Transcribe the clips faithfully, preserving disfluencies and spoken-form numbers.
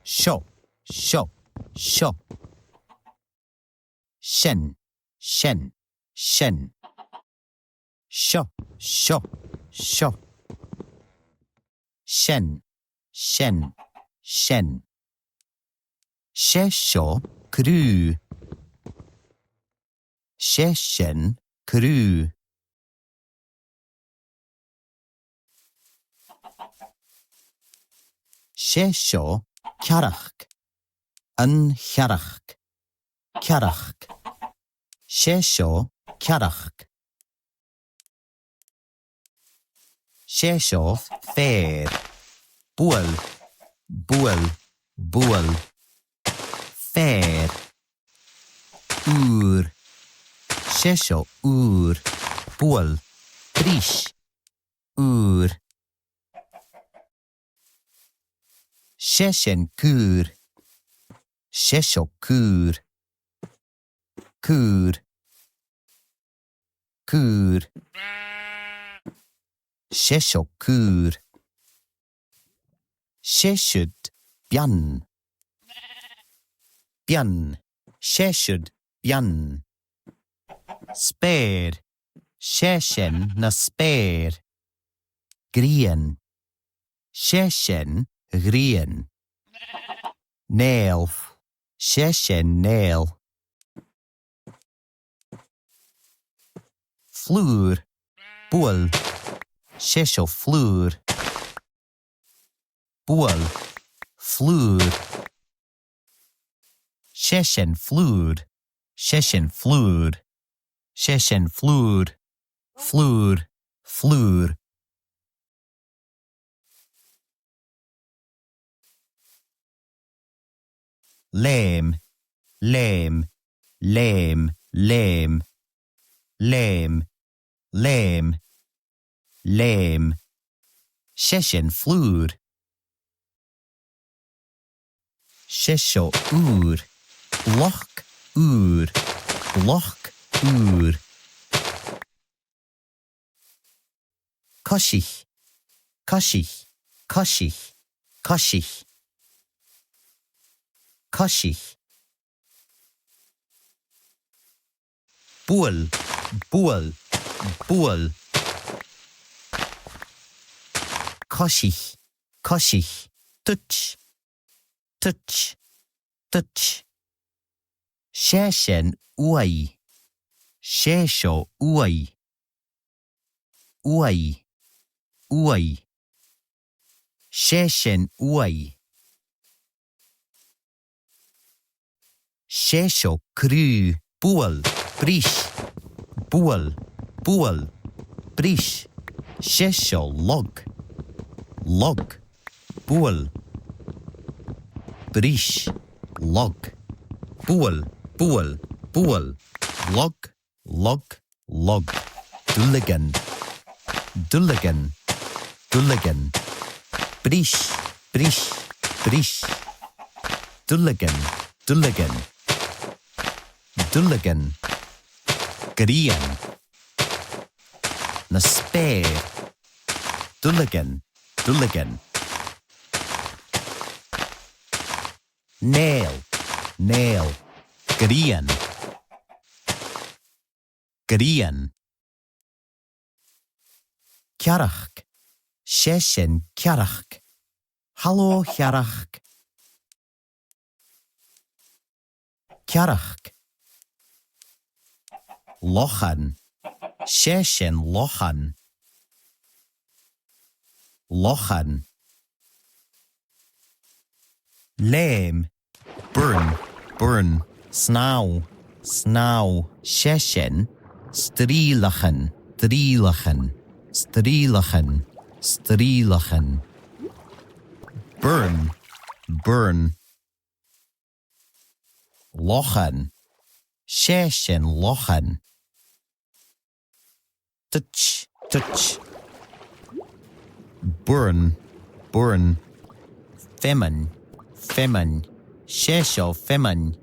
Seo, seo, seo. Sin, sin, sin. Seo, seo, seo. Sin, sin, sin. 'S e seo craobh. 'S e sin craobh. 'S e seo cearc. An cearc. Cearc. 'S e seo cearc. 'S e seo fear. Buail, buail, buail. Fear. Ùir. 'S e seo ùir. Buail. Bris. Ùir. 'S e sin caor. 'S e seo caor. Caor. Caor. 'S e seo caor. 'S e siud bean. Bean. 'S e siud bean. Speur. 'S e sin na speur. Grian. 'S e sin ghrian. Neul. 'S e sin neul. Flùr. Buail. 'S e seo flùr. Buail. Flùr. 'S e sin flùr. 'S e sin flùr. 'S e sin flùr. Flùr. Flùr. Leum. Leum. Leum. Leum. Leum. Leum. Leum. 'S e sin flùr. 'S e seo ùir. Bloc ùir. Bloc ùir. Coisich. Coisich. Coisich. Coisich. Coisich. Buail, buail, buail. Coisich, coisich. Tuit, tuit, tuit. 'S e sin uaigh. 'S e seo uaigh. Uaigh, uaigh. 'S e sin uaigh. 'S e seo craobh. Buail, bris. Buail, buail, bris. 'S e seo log. Log. Buail. Bris. Log. Buail, buail, buail. Log. Log, log. Duilleagan. Duilleagan. Duilleagan. Bris, bris, bris. Duilleagan, duilleagan. Duilleagan. Grian. Na speur. Duilleagan, duilleagan. Neul, neul. Grian. Grian. Cearc. 'S e sin cearc. Halò, a chearc. Cearc. Lochan. 'S e sin lochan. Lochan. Leum. Burn, burn. Snàmh, snàmh. 'S e sin strìlachan, strìlachan, strìlachan, strìlachan. Burn, burn. Lochan. 'S e sin lochan. Tuit, tuit. Burn, burn. Feamainn, feamainn. 'S e seo feamainn.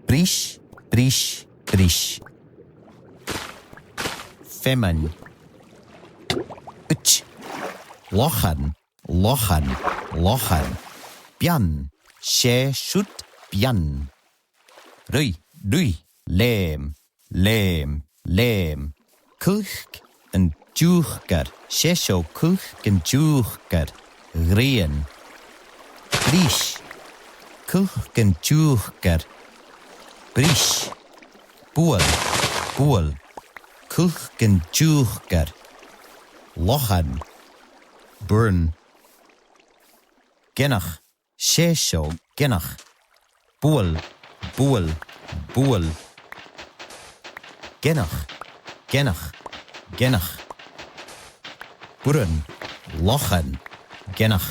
Bris, bris, bris. Feamainn. Uit. Lochan. Lochan, lochan. B Beann. 'S e siud beann. Ruith, ruith, leum, leum, leum. Cuilc an t-iuchair, 's e seo cuilc an t-iuchair. Ghrian. Bris. Cuilc an t-iuchair. Bris. Buail, buail. Cuilc an t-iuchair. Lochan. Burn. Gineach. 'S e seo gineach. Buail, buail, buail. Gineach, gineach, gineach. Burn, lochan, gineach.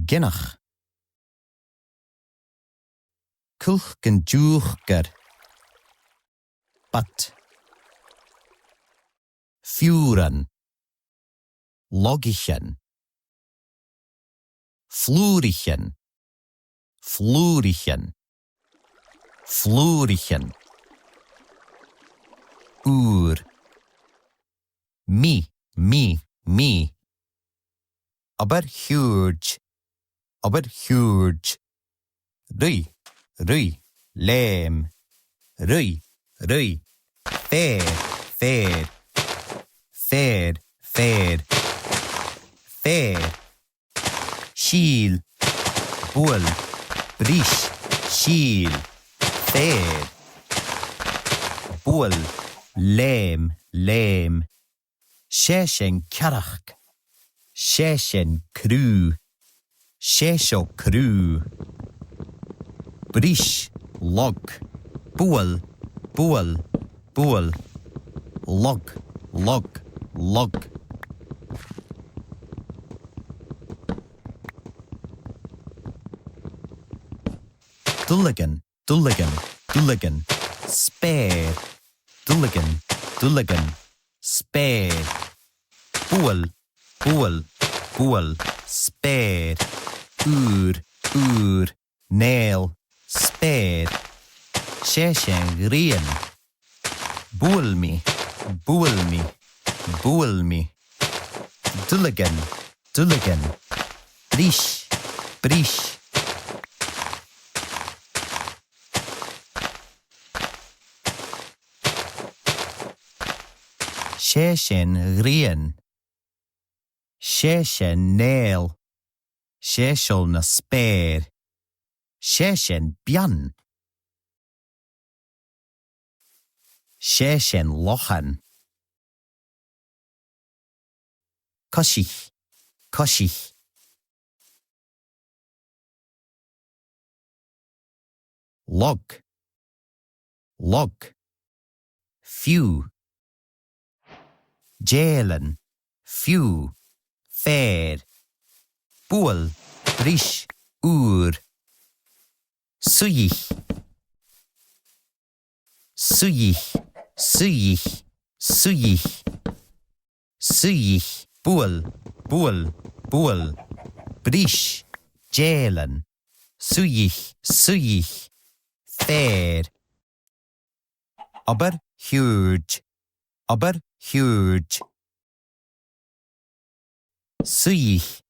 Gineach. Cuilc an t-iuchair. Bat. Fiùran. Logaichean. Flùraichean. Flùraichean. Flùraichean. Ùir. Mì, mì, mì. Obair shiùird. Obair shiùird. Ruith, ruith, leum. Ruith, ruith. Fear, fear. Fear, fear. Fear. Sìl. Buail. Bris. Sìl. Fear. Buail. Leum, leum. 'S e sin cearc. 'S e sin craobh. 'S e seo craobh. Bris, log. Buail, buail, buail. Log, log, log. Duilleagan, duilleagan, duilleagan. Speur. Duilleagan, duilleagan. Speur. Buail, buail, buail. Speur. Ùir, ùir. Nèill. Speur. 'S e sin ghrian. Buail mi, buail mi, buail mi. Duilleagan, duilleagan. Bris, bris. 'S e sin ghrian. 'S e sin nèill. 'S e seo na speur. 'S e sin beann. 'S e sin lochan. Coisich, coisich. Log, log. Fiù. Dèilean, fiù. Fear. Buail, bris, ùir. Suidhich. Suidhich, suidhich, suidhich. Suidhich, buail, buail, buail. Bris, dèilean. Suidhich, suidhich. Fear. Obair shiùird, obair shiùird. Suidhich.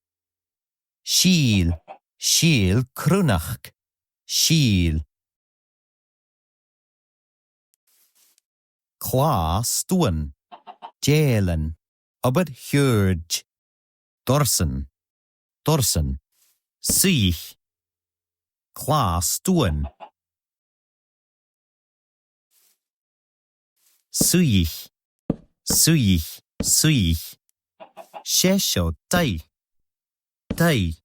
Sìl, sìl cruithneachd, sìl. Clò stuain. Dèilean. Obair shiùird. Dorsan. Dorsan. Suidhich. Clò stuain. Suidhich. Suidhich. Suidhich. 'S e seo taigh. Taigh.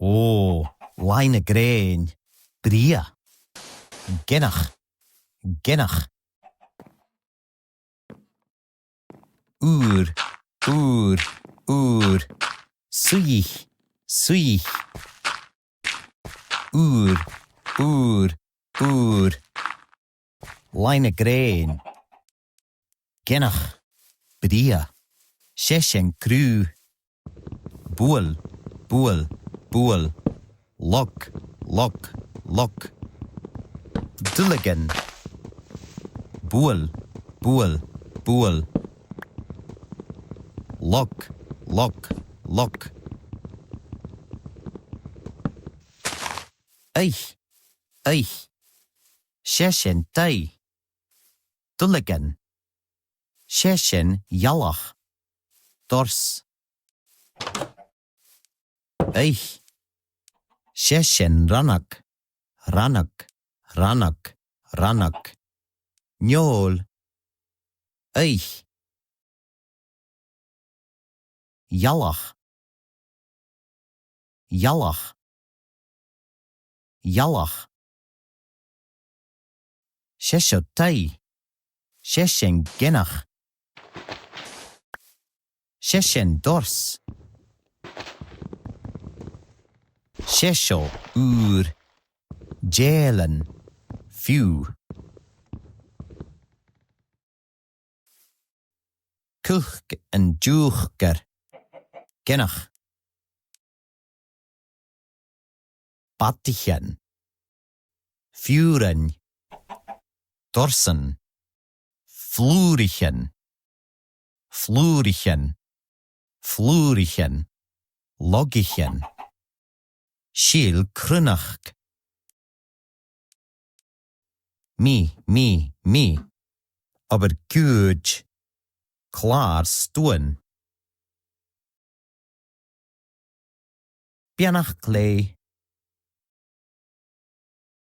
Ò, laigh na grèin. Brèagha. Gineach. Gineach. Ùir, ùir, ùir. Suidhich, suidhich. Ùir, ùir, ùir. Laigh na grèin. Gineach. Brèagha. 'S e sin craobh. Buail, buail, buail. Log, log, log. Duilleagan. Buail, Buail, buail. Log, log, log. Eich, eich. 'S e sin taigh. Duilleagan. 'S e sin ghealach. Dors. Eich. 'S e sin rannag. Rannag, rannag, rannag. Neòil. Eich. Ghealach. Ghealach. Ghealach. 'S e seo taigh. 'S e sin gin-each. 'S e sin dors. 'S e seo ùir. Dèilean. Fiù. Cuilc an t-iuchair. Gin-each. Bataichean. Fiùrain. Dorsan. Flùraichean. Flùraichean. Flùraichean. Logaichean. Sìol cruithneachd. Mì, mì, mì. Obair-ciùird. Clàr-stuain. Beannachd leibh.